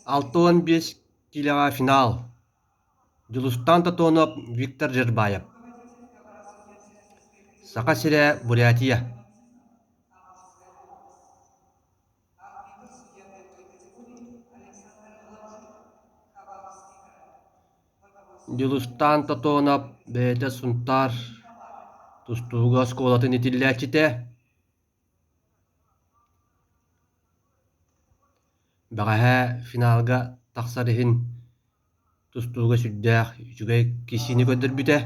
65 киилэҕэ финал. Дьулустаан Тотонов, Виктор Жербаев. Саха сирэ, Бурятия. Дьулустаан Тотонов бэйэтэ Сунтаар тустууга оскуолатын итиллээччитэ. Бэҕэһээ финалга тахсар иһин тустууга сүрдээх үчүгэй киирсиини көрдөрбүтэ.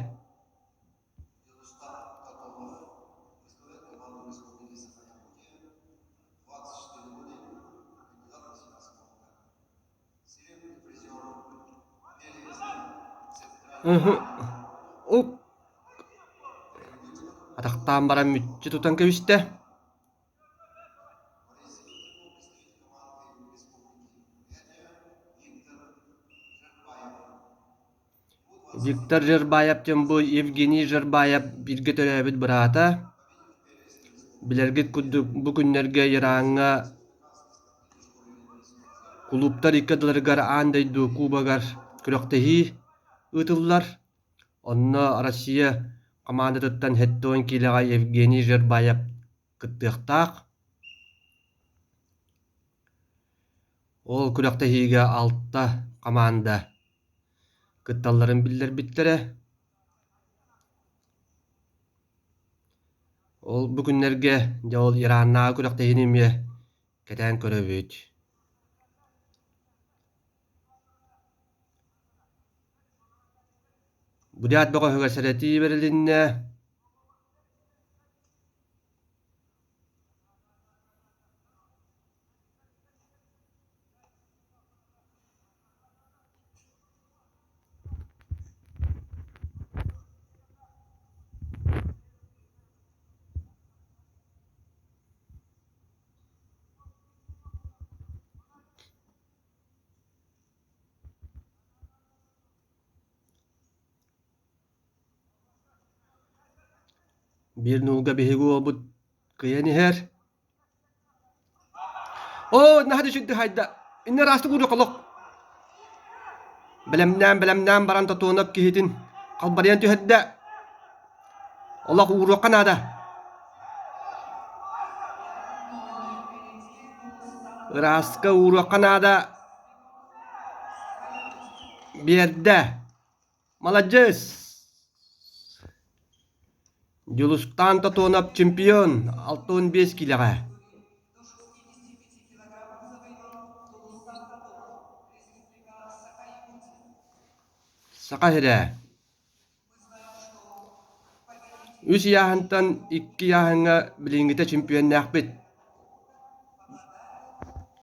Уп Атахтаан баран мүччү тутан кэбистэ. Виктор Жербаев диэн бу Евгений Жербаев бииргэ төрөөбүт быраата. Билэргит курдук бу күннэргэ Ираҥҥа кулууптар икки ардыларыгар аан дойду кубогар күрэхтэһии ыытыллар. Онно Россия хамаандатыттан 70 киилэҕэ Евгений Жербаев кыттыахтаах. Ол күрэхтэһиигэ алта хамаанда кытталларын биллэрбиттэрэ. Ол бу күннэргэ дьэ ол Ираннааҕы күрэхтэһиини эмиэ кэтээн көрөбүт. Бурят бөҕөһүгэр сэрэтии бэрилиннэ. Биир нуулга биһиги уолбут кыйан иһэр. Оо, наһаа да үчүгэй хайда. Иннэ ыраастык ууруохха олох. Бэлэмнээн, бэлэмнээн баран Тотонов киһитин халбарыйан түһэрдэ. Олох ууруохха наада. Ырааска ууруохха наада. Биэрдэ. Маладьыас! Дьулустаан Тотонов чемпион 65 киилэҕэ. Саха сирэ. Үс ыйааһынтан икки ыйааһыҥҥа билиҥҥитэ чемпионнаахпыт.